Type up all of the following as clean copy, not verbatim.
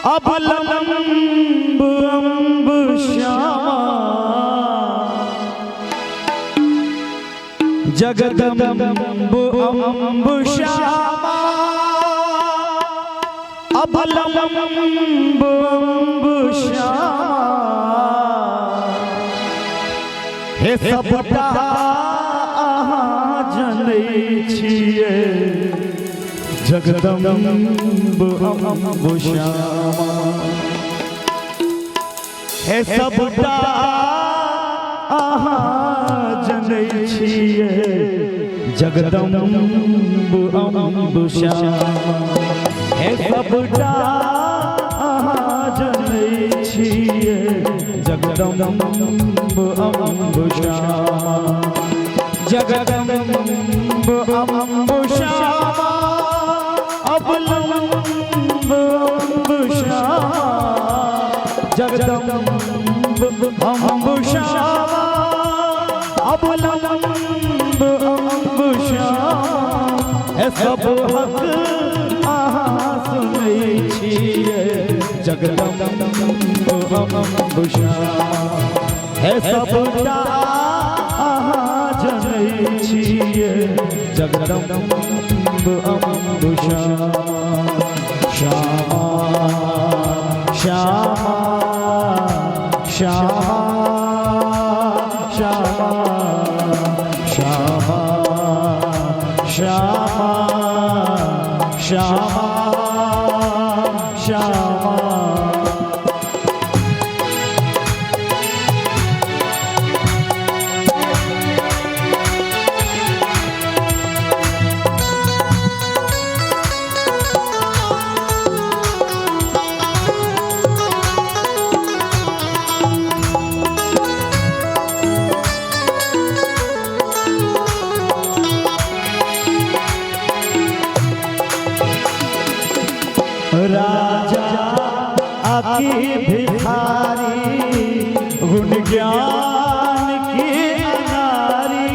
अबलंब अम्ब श्यामा जगदम्ब अम्ब श्यामा अबलंब अम्ब श्यामा हे सबटा अहाँ जनै छियै जगदम्ब अम्ब श्यामा हे सबटा अहाँ जनै छियै जगदम्ब अम्ब श्यामा हे सबटा अहाँ जनै छियै जगदम्ब अम्ब श्यामा जगदम्ब अम्ब श्यामा अबलम्ब अम्ब श्यामा जगदम्ब अम्ब श्यामा अबलम्ब अम्ब श्यामा हे सब हक अहाँ सुनै छियै जगदम्ब अम्ब श्यामा हे सबटा अहाँ जनै छियै जगदम्ब अम्ब श्यामा श्यामा श्यामा श्यामा श्यामा श्यामा श्यामा श्यामा श्यामा। राजा आकी भिखारी गुण ज्ञान की अनारी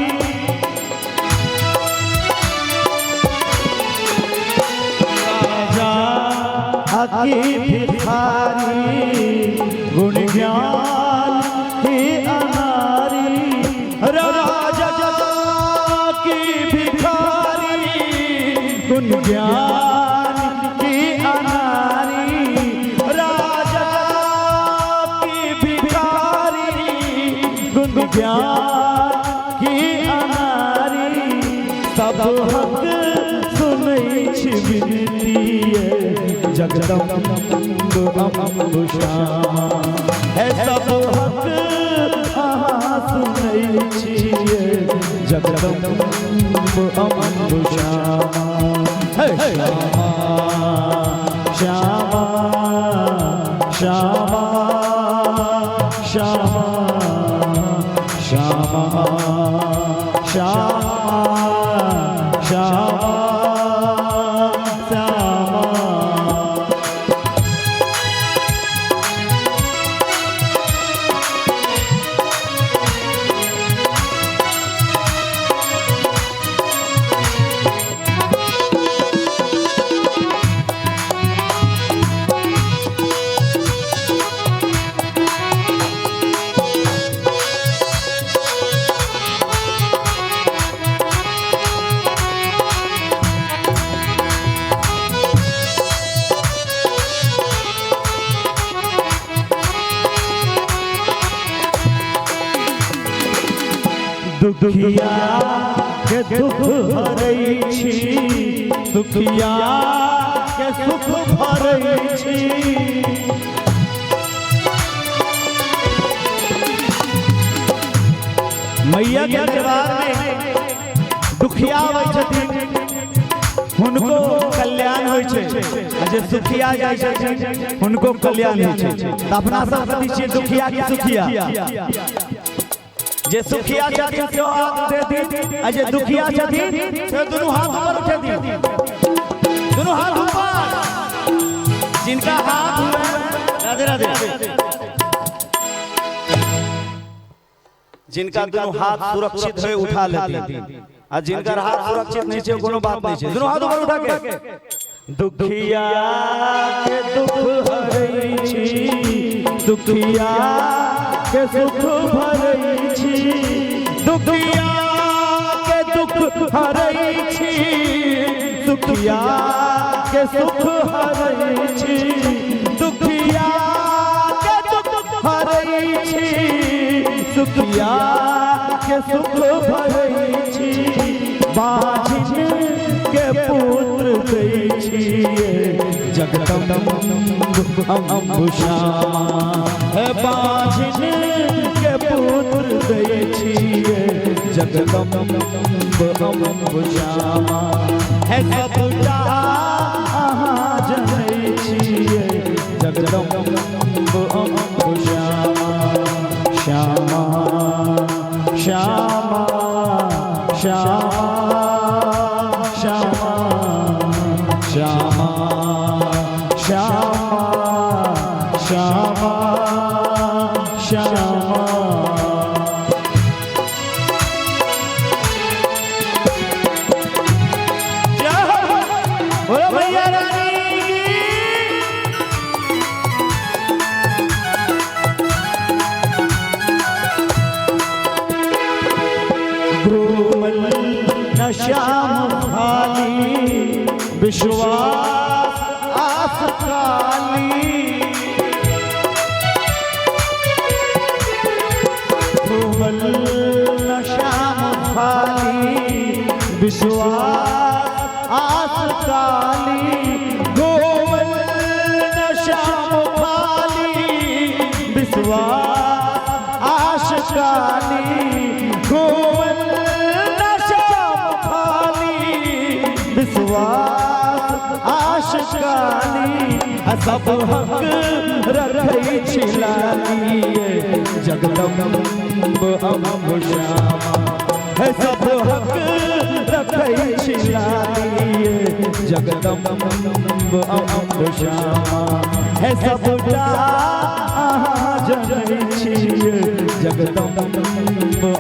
राजा आकी भिखारी गुण ज्ञान की अनारी राजा की भिखारी गुण ज्ञान की अनारी राजा की भिखारी गुण ज्ञान की अनारी सब हक सुनै छी विनती जगदम्ब अम्ब श्यामा हे सब हक अहाँ सुनै छियै जगदम्ब अम्ब श्यामा हे श्यामा श्यामा श्यामा श्यामा श्यामा श्यामा श्यामा श्यामा। दुखिया के दुख हरै छी सुखिया के सुख भरै छी मैया के दरबार में दुखिया आबै छथिन हुनको कल्याण होइ छै आ जे सुखिया जाइ छथिन हुनको कल्याण होइ छै। तऽ अपना सब कथी छियै दुखिया की सुखिया? जे सुखिया छथिन से हाथ उठेथिन आ जे दुखिया छथिन से दुनू हाथ ऊपर उठेथिन। दुनू हाथ ऊपर जिनका हाथ हुए। राधे राधे। जिनका दुनू हाथ सुरक्षित है उठा लेथिन आ जिनकर हाथ सुरक्षित नहीं छै कोनो बात नहीं छै। दुनू हाथ ऊपर उठा के दुखिया के दुख हरै सुखिया के सुख भरै छी, दुखिया के दुख हरै छी, सुखिया के सुख हरै छी, दुखिया के दुख हरै छी, सुखिया के सुख भरै छी, बाझिन के पुत्र दै छियै जगदम्ब अम्ब श्यामा, हे बाझिन के पुत्र दै छियै जगदम्ब अम्ब श्यामा, हे सबटा अहाँ जनै छियै जगदम्ब अम्ब श्यामा, श्यामा श्यामा श्यामा श्यामा श्यामा श्यामा श्यामा श्यामा। बोलो भैया रानी की। घूमल न श्याम खाली, विश्वास आस काली, घूमल न श्याम खाली, विश्वास आस काली, घूमल न श्याम खाली, विश्वास आस काली, घूमल न श्याम खाली, विश्वास आश काली, आ सब हक रखै छी लालिए जगदम्ब अम्ब श्यामा, हे सब हक रखै छी लालिए जगदम्ब अम्ब श्यामा, हे सबटा अहाँ जनै छियै जगदम्ब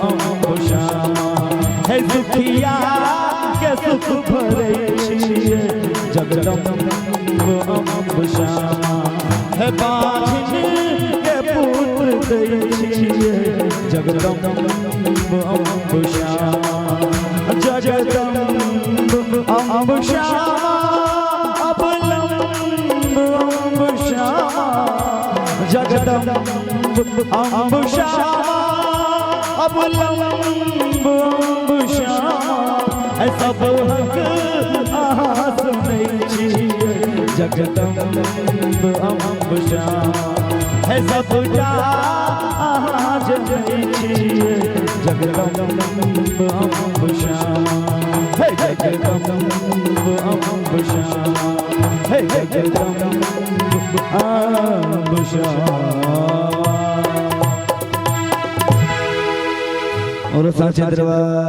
अम्ब श्यामा, हे सुखिया के सुख भरै छियै जगदम्ब अम्ब श्यामा, हे बाझिन के पुत्र दै छियै जगदम्ब अम्ब श्यामा, जगदम्ब अम्ब श्यामा, अवलंब अम्ब श्यामा, जगदम्ब अम्ब श्यामा, अवलंब अम्ब श्यामा, सब हक अहाँ सुनै छियै जगदम्ब अम्ब श्यामा, हे सबटा अहाँ जनै छियै जगदम्ब अम्ब श्यामा, हे जगदम्ब अम्ब श्यामा, हे जगदम्ब अम्ब श्यामा। और साचे दरबार।